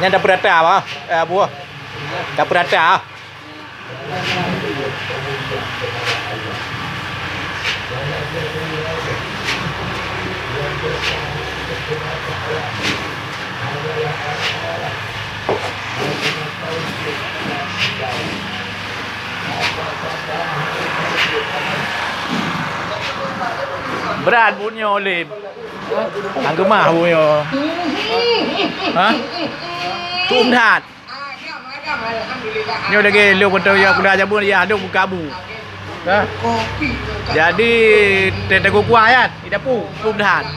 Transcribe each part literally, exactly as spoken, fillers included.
Nyan dapur ata, bah. Eh, buah. Dapur ata. Brat buet nyoe, Lim. Anggeumah buet nyoe. Ha? Tum that. Nyoe lagèe lôn mantong ya kuda jabun ya dong buka bu. Ha? Jadi teuh kuah ya, di dapu, tum that.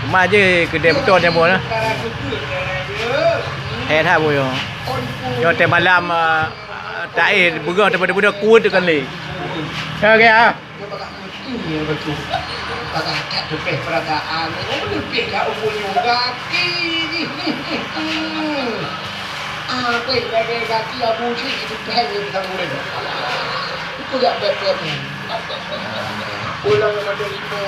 Cuma je keudè beutôi jabun lah. Hai that bu yo. Nyoe teuh malam, eh, taéh beugöh teuma beudôh kuet kali. Ka ge ah. Nyoe bak meusti nyoe beutôi. Bak that teupeh peurasaan. Oh, leubeh that umu nyoe gaki jih. Ah, peh lagèe gaki Abu Syik itu peh nyoe bisa gurèe. Itu jak bèk-bèk nyoe. Pulang pada lima.